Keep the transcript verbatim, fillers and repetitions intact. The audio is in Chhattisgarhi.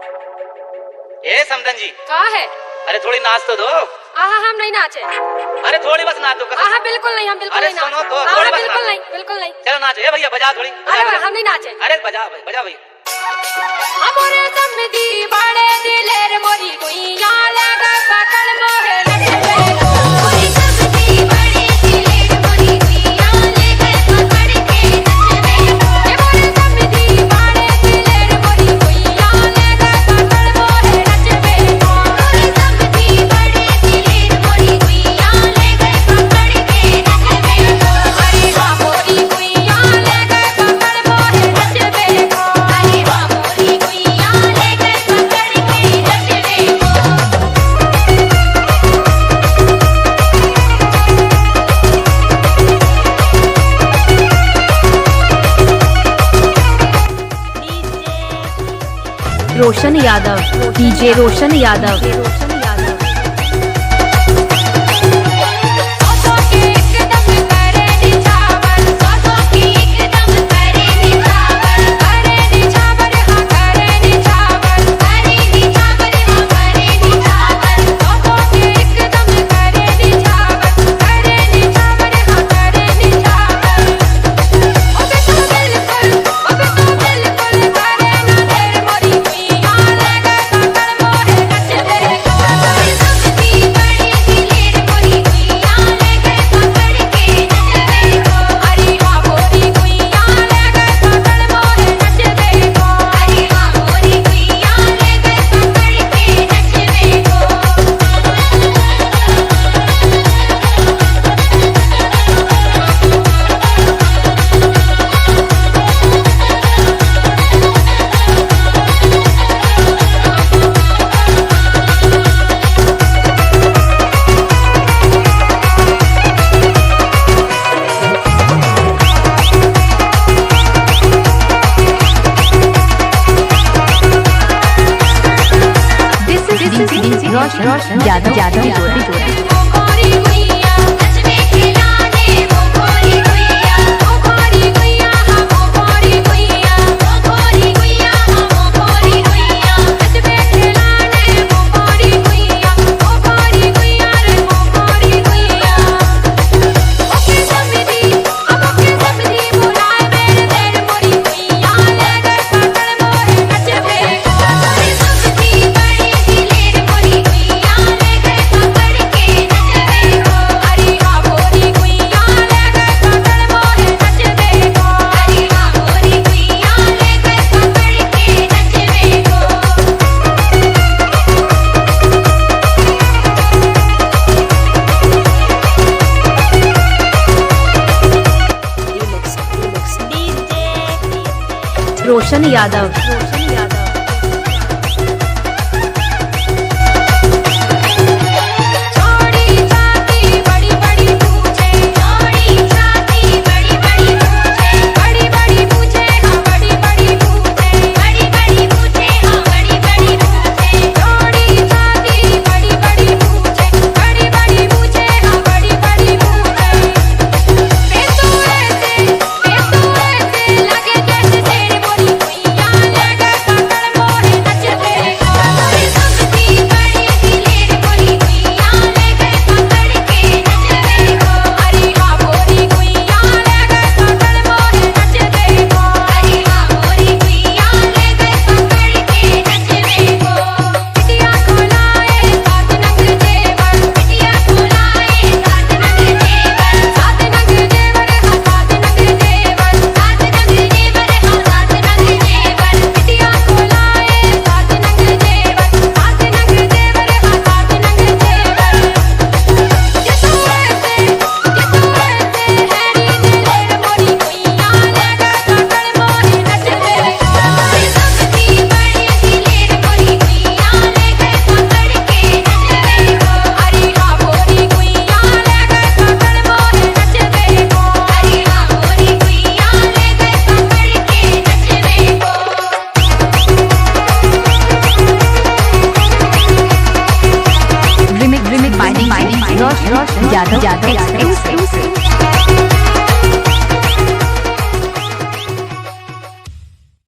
ए समधन जी। का है? अरे थोड़ी नाच तो दो। आहा, हम नहीं नाचे। अरे थोड़ी बस नाच दो, कसम। आहा, बिल्कुल नहीं, हम बिल्कुल अरे नहीं नाचे। सुनो तो, आहा, थोड़ी बस बिल्कुल नाच दो। नहीं, बिल्कुल नहीं। चलो नाचो, ए भैया बजा थोड़ी, बजा, अरे बजा। हम नहीं नाचे। अरे बजा भाई, बजा भाई। हमरे समधी बड़े दिलेर मोरी गुइया लगा पकड़ मोहे नचबे। मोरी समधी बड़े दिलेर मोरी गुइया लगा पकड़ के नचबे। ए मोरे समधी बड़े दिलेर मोरी गुइया लगा पकड़ मोहे नचबे। मोरी समधी बड़े दिलेर मोरी गुइया लगा पकड़ के नचबे। अरे हाँ मोरी गुइया लगा पकड़ मोहे नचबे। अरे हाँ मोरी गुइया लगा पकड़ के नचबे। Roshan Yadav, DJ Roshan Yadav. This is D J Roshan Yadav, Yadav, Yadav. Roshan Yadav.